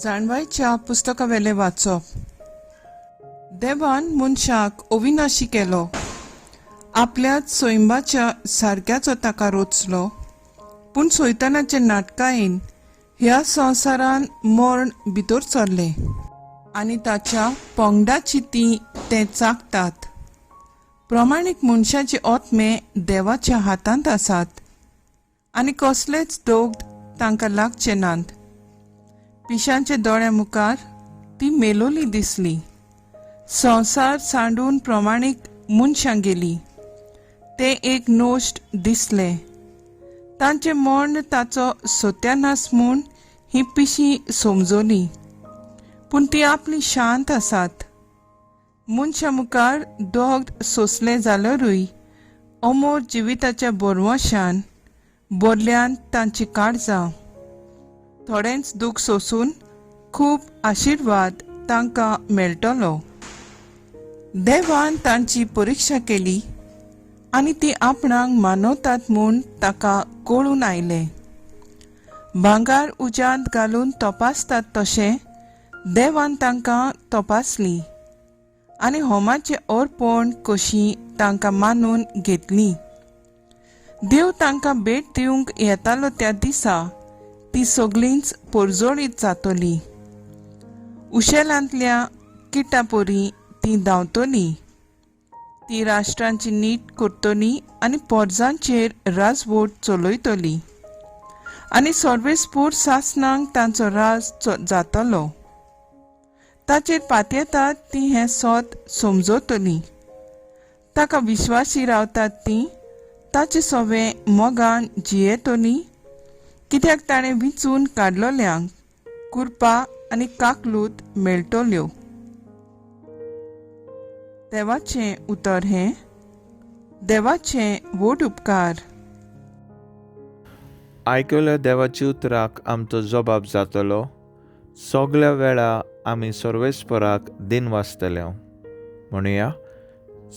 जाणवायच्या पुस्तकावेलें वाचप. देवान मनशाक अविनाशी केलो, आपल्याच सैमाच्या सारक्याचो ताका रचलो. पूण सैतानाचे नाटकायेन ह्या संवसारान मर्ण भितर सरलें आनी ताच्या पंगडाची ती ते चाकतात. प्रमाणीक मनशाचे आत्मे देवाच्या हातांत आसात आनी कसलेच दोग तांकां लागचे नात. पिशांच्या दोळ्या मुखार ती मेलोली दिसली. संवसार सांडून प्रमाणीक मनशां गेली, ते एक नश्ट दिसले. तांचें मर्ण ताचो सत्यानाश म्हूण ही पिशी समजली, पूण ती आपली शांत आसात. मनशां मुखार दोग सोंसले जाल्यारूय अमोर जिविताच्या बोरवशान बोरल्यान तांची काळजां. थोडेंच दूख सोंसून खूब आशिर्वाद तांकां मेळटलो. देवान तांची परिक्षा केली आनी ती आपणाक मानवतात म्हूण ताका कळून आयलें. भांगर उज्यांत घालून तपासतात तशें देवान तांकां तपासली आनी होमाचें अर्पण कशी तांकां मानून घेतली. देव तांकां भेट दिवंक येतालो त्या दिसा ती सगळींच परजळीत जातली. उशेलांतल्या किटापोरी ती धांवतली. ती राष्ट्रांची नीट करतली आनी पोरजांचेर राजवट चलयतली आनी सर्वेस्पूर सासणांक तांचो राज जातलो. ताचेर पातयेतात ती हें सोत समजतली. ताका विश्वासी रावतात ती ताचे सवे मोगान जियेतली, कित्याक ताणें विंचून काडलोल्यांक कुरपा आनी काकलूत मेळटल्यो. देवाचें उतर हें. देवाचें व्हड उपकार. आयकल्या देवाच्या उतराक आमचो जबाब जातलो. सगल्या वेळा आमी सर्वेस्पराक दिन वाचतले. म्हणुया,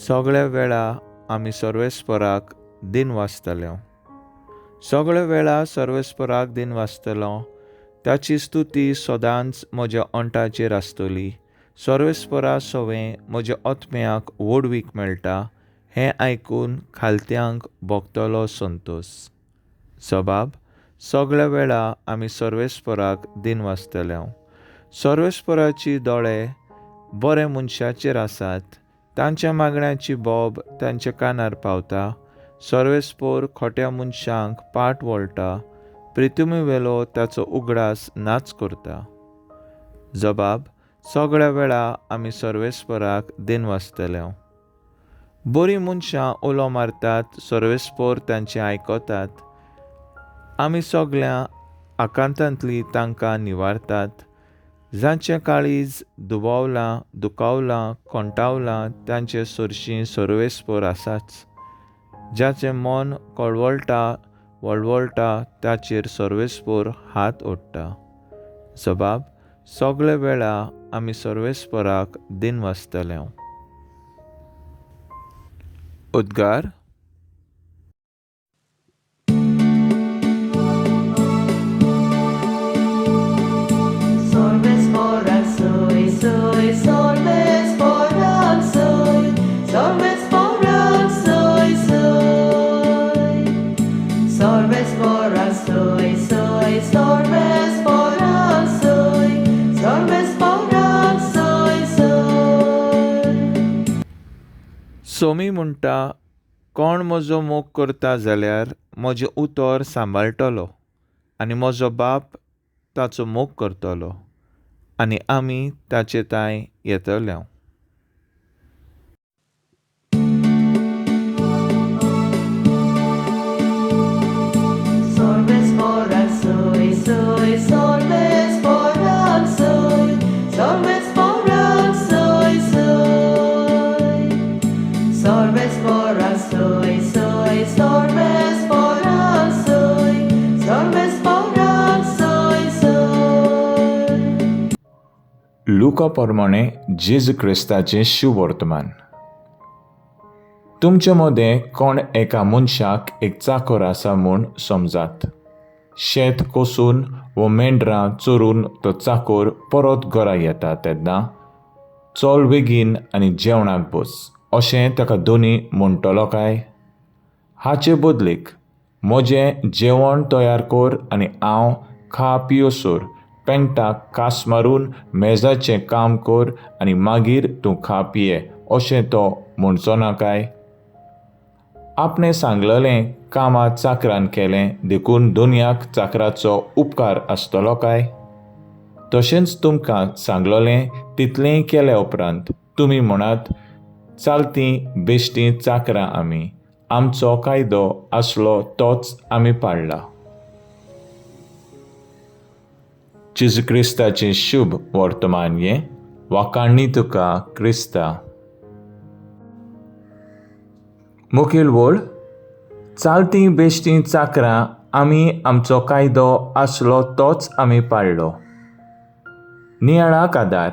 सगळ्या वेळा आमी सर्वेस्पराक दिन वाचतले. सगळ्या वेळा सर्वेस्पराक दिन वाचतलो. ताची स्तुती सदांच म्हज्या ओंठाचेर आसतली. सर्वेस्परा सवें म्हज्या आत्म्याक व्हडवीक मेळटा. हें आयकून खालत्यांक भोगतलो संतोश. जबाब: सगळ्या वेळा आमी सर्वेस्पराक दिन वाचतले. सर्वेस्पराची दोळे बरे मनशाचेर आसात. तांच्या मागण्याची बोब तांच्या कानार पावता. सर्वेस्पोर खोट्या मनशांक पाट वळटा. प्रितुमी वेलो ताचो उगडास नाच करता. जबाब: सगळ्या वेळा आमी सर्वेस्पराक दिन वाचतले. बरीं मनशां उलो मारतात, सर्वेस्पोर तांचें आयकतात. आमी सगळ्या आकांतांतली तांकां निवारतात. जांचें काळीज दुबावलां, दुखावलां, कोंटावलां, तांचे सरशीं सर्वेस्पोर आसाच. जाचें मन कळवळटा, वळवळटा, ताचेर सर्वेस्पोर हात ओडटा. जबाब: सगळे वेळा आमी सर्वेस्पराक दिन वाचतले. उद्गार. Sorves soy, soy, sorbes porak soy, sorbes porak soy, soy. Sorbes porak soy, soy, sorbes porak soy, sorbes porak soy, soy. Somi म्हणटा, कोण म्हजो मोग करता जाल्यार म्हजें उतर सांबाळटलो आनी म्हजो बाप ताचो मोग करतलो आनी आमी ताचे ताय येतले. Sorbes porak soy, soy, sorbes porak soy, sorbes porak soy, soy. Sorbes porak soy, soy, sorbes porak soy, sorbes porak soy, soy. लुका प्रमाणे जेजू क्रिस्ताचें शुवर्तमान. तुमचे मदें कोण एका मनशाक एक चाकर आसा म्हूण समजात. शेत कोसून वो मेंढरां चोरून तो चाकोर परत घरा येता तेन्ना चल बेगीन आनी जेवणाक बस अशें ताका दोनी म्हणटलो काय? हाचे बदलेक म्हजें जेवण तयार कर आनी हांव खा पियोसर पेंगटाक कास मारून मेजाचें काम कर आनी मागीर तूं खा पिये अशें तो म्हणचो ना काय? आपणें सांगलेलें कामां चाकरान केलें देखून दोनयाक चाकराचो उपकार आसतलो काय? तशेंच तुमकां सांगलेलें तितलेंय केल्या उपरांत तुमी म्हणात, चालतीं बेश्टीं चाकरां आमी, आमचो कायदो आसलो तोच आमी पाळ्ळा. जेजू क्रिस्ताचें शुभ वर्तमान हें. वाखाणणी तुका क्रिस्ता. मुखेल वळ, चालतीं बेश्टीं चाकरां आमी, आमचो कायदो आसलो तोच आमी पाळ्ळो. नियाळाक आदार.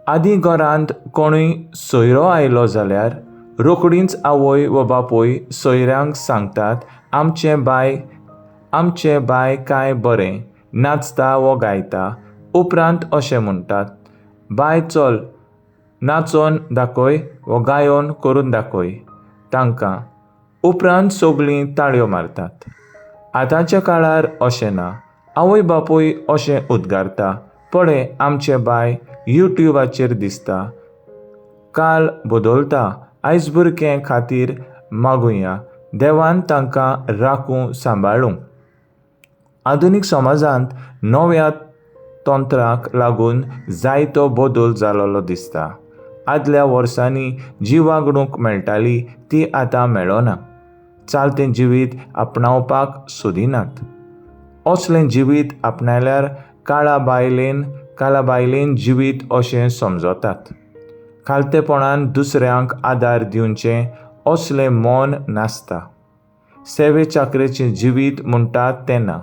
आदीं घरांत कोणूय सोयरो आयलो जाल्यार रोखडींच आवय वा बापूय सोयऱ्यांक सांगतात, आमचें बाय काय बरें नाचता वो गायता. उपरांत अशें म्हणटात, बाय चल नाचोन दाखय वो गायोन करून दाखय तांकां. उपरांत सगळीं ताळयो मारतात. आतांच्या काळार अशें ना. आवय बापूय अशें उद्गारता, पळय आमचें बाय युट्यूबाचेर दिसता. काल बदलता. आयज भुरग्यां खातीर मागुया, देवान तांकां राखूं सांबाळूं. आधुनीक समाजांत नव्या तंत्राक लागून जायतो बदल जालोलो दिसता. आदल्या वर्सांनी जी वागणूक मेळटाली ती आतां मेळना. चालतें जिवीत आपणावपाक सोदिनात. असलें जिवीत आपणाल्यार काळा बायलेन जिवीत अशें समजतात. खालतेपणान दुसऱ्यांक आदार दिवचें असलें मन नासता. सेवे चाकरेचें जिवीत म्हणटात तेन्ना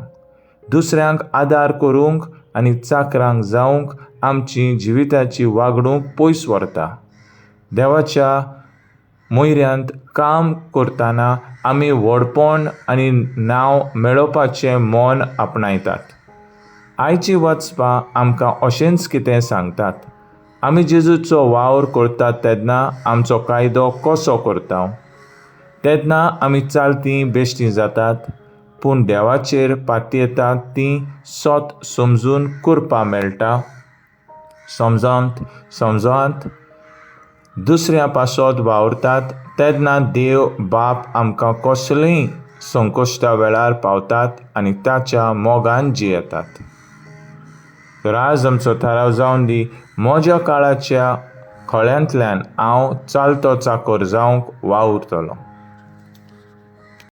दुसऱ्यांक आदार करूंक आनी चाकरांक जावंक आमची जिविताची वागणूक पयस व्हरता. देवाच्या मोयऱ्यांत काम करतना आमी व्हडपण आनी नांव मेळोवपाचें मन आपणायतात. आयची वाचपां आमकां अशेंच कितें सांगतात. आमी जेजूचो वावर करतात तेन्ना आमचो कायदो कसो करता तेन्ना आमी चालतीं बेश्टीं जातात, पूण देवाचेर पातयेतात तीं सत समजून करपा मेळटा. समजांत दुसऱ्या पासत वावरतात तेन्ना देव बाप आमकां कसलेय संकश्टा वेळार पावतात आनी ताच्या मोगान जियेतात. तर आज आमचो थाराव जावन दी, म्हज्या काळाच्या खळ्यांतल्यान हांव चालतो चाकर जावंक वावुरतलो.